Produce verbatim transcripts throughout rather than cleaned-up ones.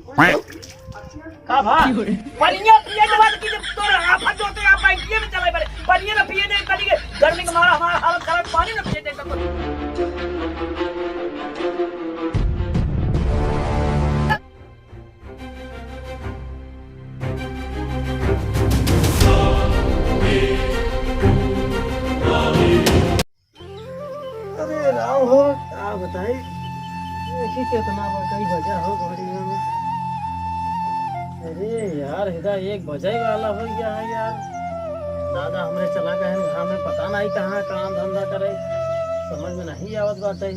का भा? पनिया पिए के बाद कि जब तोर आफत होते आप बैंकिए में चले बरे। पनिया ना पिए दे, कभी के गर्मी के मारा हमारा हालत खराब, पानी ना पिए दे तो। अरे राम हो, का बताई, देखी कितना बा, कई बजा हो घड़ी में। अरे यार, हिदा एक बजे वाला हो गया है यार। दादा हमरे चला गए हैं घाम में, पता नहीं कहाँ काम धंधा करे, समझ में नहीं आवत बाटे।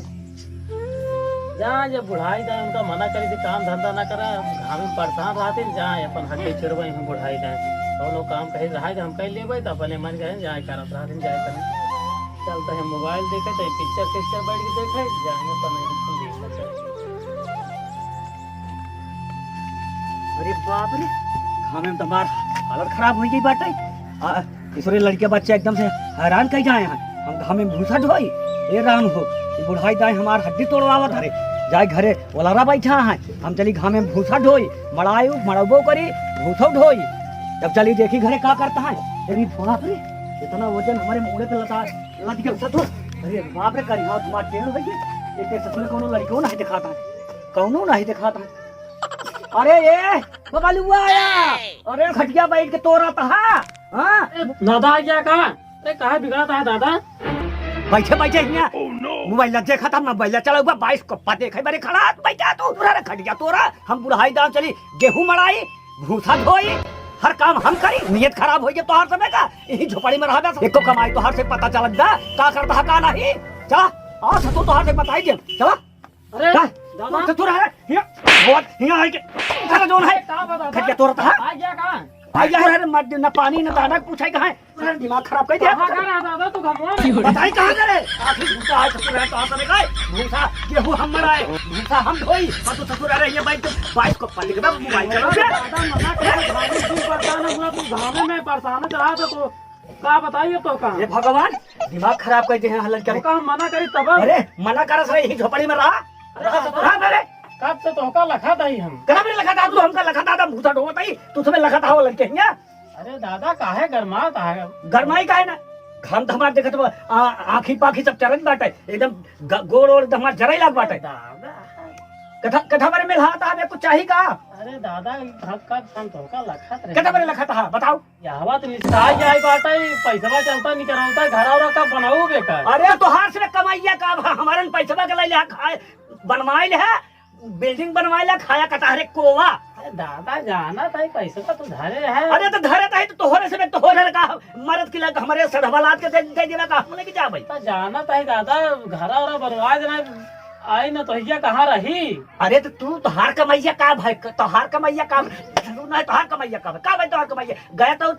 जहाँ जब बुढ़ाई जाए उनका मना करी थी काम धंधा ना करा, घाम में परेशान रहते, जहाँ अपन हड्डी चुरवाई हम बुढ़ाई जाए, कौनो काम कहीं रहा हम कहीं लेबे तो अपने मन गए जाए करत रहते, जाए करें। चलते हैं मोबाइल देखे, चाहे पिक्चर सिक्चर बैठ के देखे, जाएंगे तो नहीं कुछ देखना चाहिए। अरे बाप रे, घामे में तो हमार हालत खराब हो गई बाटे। आ, दूसरे लड़के बच्चे एकदम से हैरान कह जाए हैं, हम घामे में भूसा ढोई। ए राम हो, ये बुढ़ाई दाई हमार हड्डी तोड़वावत हरे, जाए घरे ओलारा बैठा है, हम चली घामे में भूसा ढोई, मड़ाई मड़बो करी, भूसो ढोई, तब चली देखी घरे का करता है। अरे बाप रे, इतना वजन हमारे मूड़े पे लदा लद गया ससुर। अरे बाप रे, करिहा तुम्हार टेढ़ हो गई। एक एक ससुर कौनो लड़को नहीं दिखाता है, कौनो नहीं दिखाता है। अरे ए बबलुआ आया। अरे खटिया बैठ के तोरा तहा। हाँ? ए, दादा आ गया का? अरे काहे बिगड़ा था दादा? बैठे बैठे हियाँ मोबाइल देखा था, मोबाइल चला हुआ, बाइस्कोप देखे बरे खड़ा, बैठा तू पूरा रे खटिया तोरा। हम बुढ़ाई दाव चली, गेहूं मड़ाई, भूसा ढोई, हर काम हम करी। नियत खराब होई के तोहार सबे का, यही झोपड़ी में रहबे, एको कमाई तोहार से पता चलत बा, का करता है का नहीं। चला, आ ससुर तोहार से बताई दे, चला। अरे, का? दादा। ससुर है, हिया, बहुत, हिया आइके, चला जोन है। का बा दादा? खटिया तोरत है। आ गया का? आ गया है, मत ना पानी ना दाना पूछे कहाँ है। अरे दिमाग खराब कर दिया। कहाँ का रहा दादा तू घमवा में? बताई कहाँ का रे? आखिर भूसा है, ससुर है, तो आप ने कहा, भूसा, गेहूं हम मड़ाए, भूसा हम ढोई, और तू ससुर आ रहे, ये बाइक तो, बाइक को पलट के मोबाइल चला अरे रहा है। दादा मना कर, भाई तू परेशान है, पूरा तू घामे में परेशान है, चला तो, तो का बताइए तो का? ये भगवान, दिमाग खराब कर दे हैं हलन करे। तो का हम मना करी तब? अरे मना करस रहे, यही झोपड़ी में रहा। अरे रहा दादा, ससुर, हाँ, मेरे। कब से तोहका लखत हई हम? कहाँ मेरे लखत आ, तू हमका लखत आ, भूसा ढोवत हई, तू तुम्हें लखत आओ लड़के हियाँ। अरे दादा, काहे गरमात है? गरमाई काहे ना? घाम धमार देखत बा, आ, आँखी पाखी सब चरत बाटे, एकदम ग-, गोड़ ओड़ धमार जराई लाग बाटे। दादा। कथा, कथा बारे में लहात आवे कुछ चाही का? अरे दादा, ई घर का हम तोहका लखत रहे। कथा बारे लखत हा, बताओ। यहवा तो निस्ताई जाए बाटे, ई पैसवा चलता निकलता, घर और का बनाऊ बेकार। अरे तोहार से कमाइया का बा, हमारन पैसवा के ले ले खाए, बनवाई ले है, बिल्डिंग बनवाए ला खाया कटारे कोवा। अरे दादा, जानत है पैसवा तो धरे है। अरे तो धरे तो है तो तोहरे से, तोहरे का मरद की लग हमरे सढ़वा लाद के दे, दे देना का हम लेके जाबे। तो जानत है दादा, घर और बनवा देना, आई न तो हिया कहाँ रही? अरे तो तू तोहार कमैया का भाई, तोहार कमैया का, जरूर ना है तोहार कमैया का भाई, का भाई तोहार कमैया? गया तो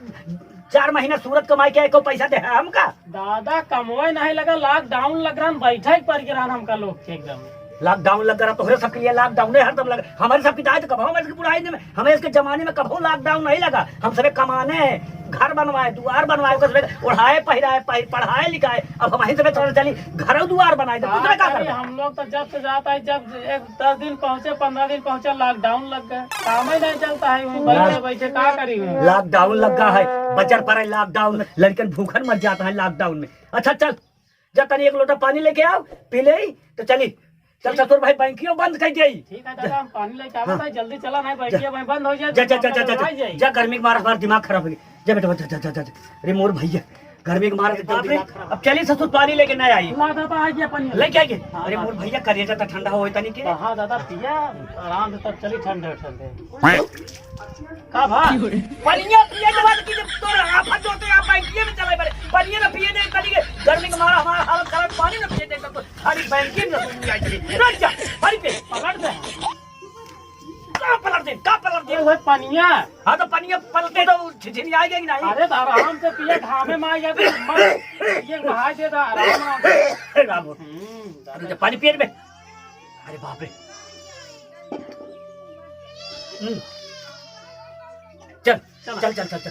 चार महीना सूरत कमाई के एको पैसा दे है हमका? दादा, कमवे नहीं लगा, लॉकडाउन लग रहा, बैठे ही पड़ गिरा हमका लोग के एकदम। लॉकडाउन लग रहा, तोहरे सबके लिए लॉकडाउन है हरदम लग, हमारे सबकी दाई तो कबहू हमारे सबकी बुढ़ाई में, हमें इसके जमाने में कबहू लॉकडाउन नहीं लगा। हम सबे कमाने हैं, घर बनवाए, दुआर बनवाए, ओकर सबे ओढ़ाए, पहिराए, पहि-, पढ़ाए, लिखाए। अब हम ही सबे चल चली, घर दुआर बनाए, तो का दूसरे का करी? करबे? हम लोग तो जब से जाता है, जब एक दस दिन पहुँचे, पन्द्रह दिन पहुँचे, लॉकडाउन लग गए, काम ही नहीं चलता है, वहीं बैठे बैठे का करी? लॉकडाउन लग गया है, बजर पड़े लॉकडाउन में, लड़कन भूखन मर जाता है लॉकडाउन में। अच्छा चल, जा तनी एक लोटा पानी लेके आओ, पी ले, तो चली। चल ठीक। ससुर भाई, बैंकियो बंद कर दे। ठीक है दादा, हम पानी लेके आवत हाँ। है, जल्दी चला, नहीं जा। बैंकिया भाई बंद हो जाए, जा, जा, तो जा, जा, जा, जा, जा। जा, गर्मी के मारे हमारा दिमाग खराब हो गया। जा बेटा, जा, जा, जा, जा, जा। अरे मोर भैया, गर्मी के मारे एकदम बाप रे। दिमाग खराब। अब चली ससुर, पानी लेके नहीं आई। ला दादा, आ गया पानी। लेके आइए। हाँ, अरे हाँ। मोर भैया, करेजा तो ठंडा हो तनी के। हाँ दादा, पिया आराम से, तब चली ठंडे ठंडे। का भा? पनिया पिए के बाद कि जब तोर आफत होते आप बैंकिए में चले बरे। पनिया ना पिए दे, कभी के गर्मी के मारा हमारा हालत खराब, पानी ना पिए दे, तो खाली बैंकिए में ना पिए दे। रुक जा, खाली पे पलट दे। का पलट दे, का पलट दे? अरे भाई, पनिया। हाँ, तो पनिया पलटे तो छिछिनी आ गई नहीं। अरे, तो आराम से पिए, घामे में आ गया, तो मत पिए, नहाए दे, तो आराम, आराम से। राम। हम्म, दादा। पानी पिए में। अरे बाप रे। हम्म। चल, चल। चल, चल, चल, चल।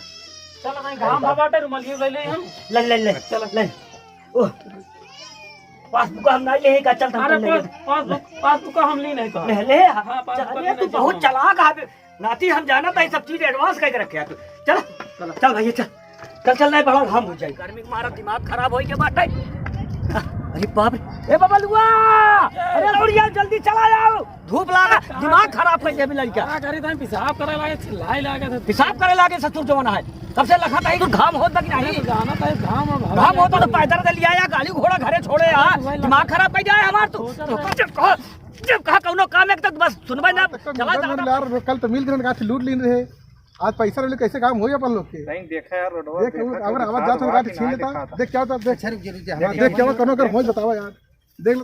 चल, कहीं घाम भा बाटे, रुमालियो ले ले हम। ले, ले, ले। चल। ले। ओह। पासबुक हम नहीं लेहे का, चल, अरे, चल, ले पास-, ले। पासबुक, पासबुक हम ली नहीं कहा। ले, ले। हाँ, पासबुक चल, का ये नहीं तू चाहिए बहुत हमें। चालाक है। नाती, हम जानत है, सब चीज advance करके रखे है तू। चल, चल। चल भैया, चल। चल, चल, नहीं, बड़ा घाम हो जाए। गर्मी के मारा दिमाग खराब होई के बाटे। अरे बाप रे, ए बबलुआ, अरे लौड़िया, जल्दी चला आओ, धूप लागा, दिमाग खराब कर देबे लड़का। का करी, तनी पेशाब करे लागे, चिल्लाए लागे थे। पेशाब करे लागे ससुर जवन है, कब से लखा ताई तू घाम होत बा कि नहीं? अरे तो जाना ताई घाम अब घाम होत तो पैदल से लिया या गाड़ी घोड़ा घरे छोड़े यार, वही लखा दिमाग खराब कर दिया है हमार तू। सोचा तो था। जब कहा, जब कहा कौनो काम है तो बस सुनबे ना, हाँ, तो कल चला मिल जाता। यार, कल तो मिल गए, आज लूट लीन रहे। आज पैसा रहले कैसे काम होई अपन लोग के? नहीं देखा यार, रोडवा देख, देखा, अगर कोई आवाज जात हो, दिखात गाड़ी बा कि छीन ना लेता। दिखात बा। देख क्या होता, देख। देखा देख, क्या होता, कौनो अगर होई बतावा यार। देख लो।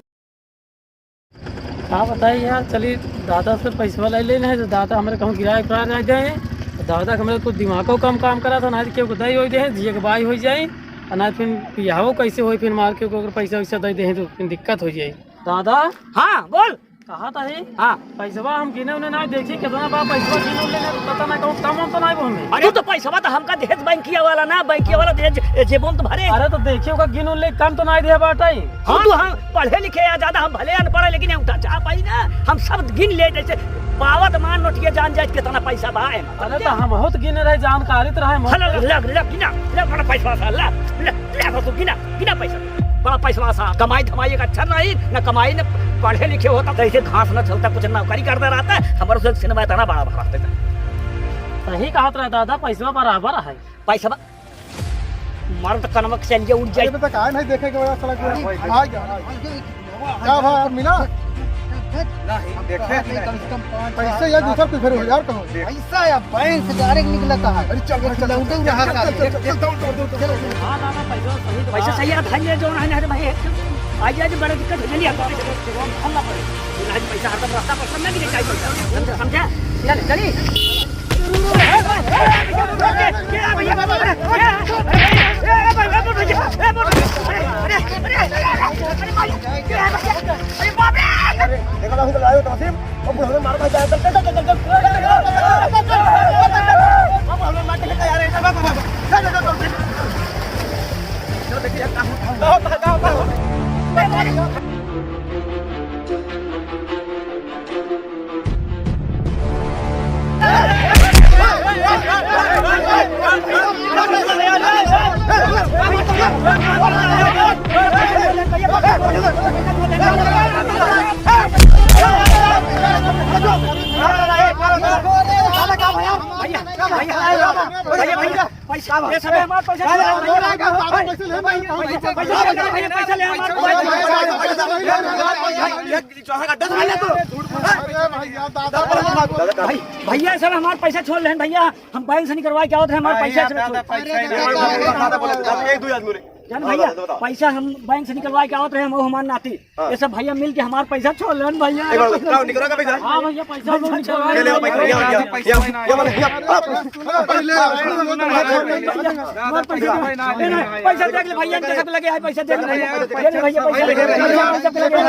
का बताई यार, चली दादा से पैसवा ले लेने हैं, तो दादा हमरे कहूँ गिराए उतरा रह गए हैं। तो दादा के हमरे कुछ दिमागो कम काम करा था, ना तो केहू के दई होई दे, जिए के बाई होई जाई, और ना फिर बियाहो कैसे होई, फिर मार के ओकर पैसा वैसा दे दे हैं, तो फिर दिक्कत हो जाई। दादा। हाँ, बोल। कहा था ही? हाँ। पैसवा हम गिने उन्हें ना देखी, कितना बा पैसवा गिने उन्हें ना, पता ना कहूँ कम हम तो ना वो हमें। अरे तो पैसवा तो हमका देत बैंकिया वाला ना, बैंकिया वाला दे जे-, जेबों तो भरे। अरे तो देखियो का गिन उन ले कम तो ना दे बाटे। हाँ, तू हम पढ़े लिखे या ज्यादा, हम भले अनपढ़ है, लेकिन ये उठा चाह पाई ना, हम सब गिन ले जैसे पावत मान नोटिया जान जाए कितना पैसा बा है। अरे तो हम बहुत गिने रहे, जानकारी तो रहे, हाँ, ले, ले, ले, गिना, ले, बड़ा पैसा सा, ले, ले, ले, तो गिना, गिना पैसा। बड़ा पैसा सा, कमाई धमाई एक अच्छा नहीं, न कमाई न पढ़े लिखे होता, तो ऐसे घास न चलता, कुछ नौकरी करता रहता, हमारे से सिनेमा इतना बड़ा बड़ा रहता। सही कहत रहे दादा, पैसा बराबर है। पैसा मर्द कनवा के चलिए उठ जाए। अरे बेटा, काहे नहीं देखे के वजह सड़क पे? आ गया, आ गया। क्या भा यार, मिला? नहीं, देखे नहीं। कम से कम पाँच पैसे यार, दूसरा कुछ फिर हो यार, कहो। पैसा या बैंक से direct निकला कहा। अरे चल, चल, चल, लौटे चल, रहा चल, था। चल, चल, चल, चल, दौड़, दौड़, दौड़, चल। हाँ, ना, ना, पैसा सही तो भाई, है। सही है, भाई, ये जो है ना, भाई, आज, आज बड़ा दिक्कत हो जानी है, हम, हम ना पड़े। आज पैसा हरदम रास्ता पर सब ना गिरे, चाहिए पैसा। समझा? चल, चली। भैया, भैया, भैया, पैसा, ये सब हमार पैसा। अरे, अरे, अरे, पैसा ले, पैसा, पैसा ले, पैसा ले, हमार पैसा। अरे भैया, दादा। भाई, भैया, सब हमार पैसा छोड़ लेन भैया, हम बैंक से निकलवा के आवत रहे, हमार पैसा छोड़। अरे, दादा, पैसा एक दो आदमी रे। जान भैया, पैसा हम बैंक से निकलवा के आवत रहे, हम वो हमार नाती। हाँ। ये सब भैया मिल के हमार पैसा छोड़ लेन भैया। एक बार बताओ, निकलवा का पैसा? हाँ भैया, पैसा हम निकलवा के ले लो, पैसा, ये, ये, ये, ये, ये, ये, पहले हमार पैसा, ए, नहीं, पैसा देख ले भैया, इनके सब लगे है, पैसा देख ले भैया, पैसा देख ले भैया, पैसा देख ले भैया।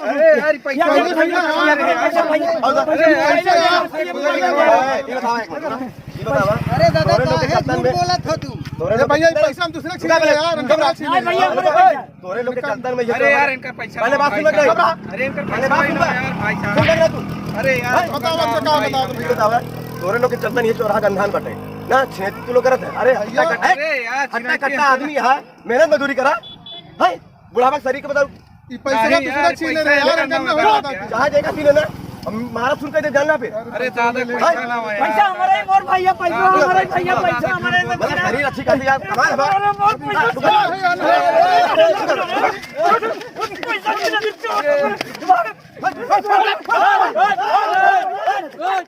अरे यार, पैसा ये देख भैया, पैसा भैया, पैसा भैया। अरे दादा, काहे झूठ बोलत हो तू? अरे भैया, ये पैसा हम दूसरे छीन ले यार, हम दूसरे छीन ले। नहीं भैया, हमारे पैसा। तोरे लोग के चलतन में ये अरे यार, इनका पैसा पहले बात सुन ले। अरे इनका पैसा पहले बात सुन ले। यार, भाई साहब। सुन ले तू। अरे यार, बताओ, बताओ, बताओ, बताओ। तोरे लोग के चलतन ये चौराहा गंधान बटे। ना, छेद तू लोग करत है। अरे, भैया। हट्टा कट्टा, अरे यार, हट्टा कट्टा आदमी है, मेहनत मजदूरी करा। है, बुढ़ापा के शरीर के बताओ। ई पैसा नहीं दूसरा यार, छीन ले रहे पैसा यार, इनका अंदर ना में हो रहा था। चाहे देगा छीन लेना, हम मारा सुन के दे जानना पे। अरे दादा, पैसा ना आया। पैसा हमारे मोर भैया, पैसा हमारे भैया, पैसा हमारे। मतलब शरीर अच्छी खासी यार, कमाल है बा। अरे मोर पैसा। पैसा।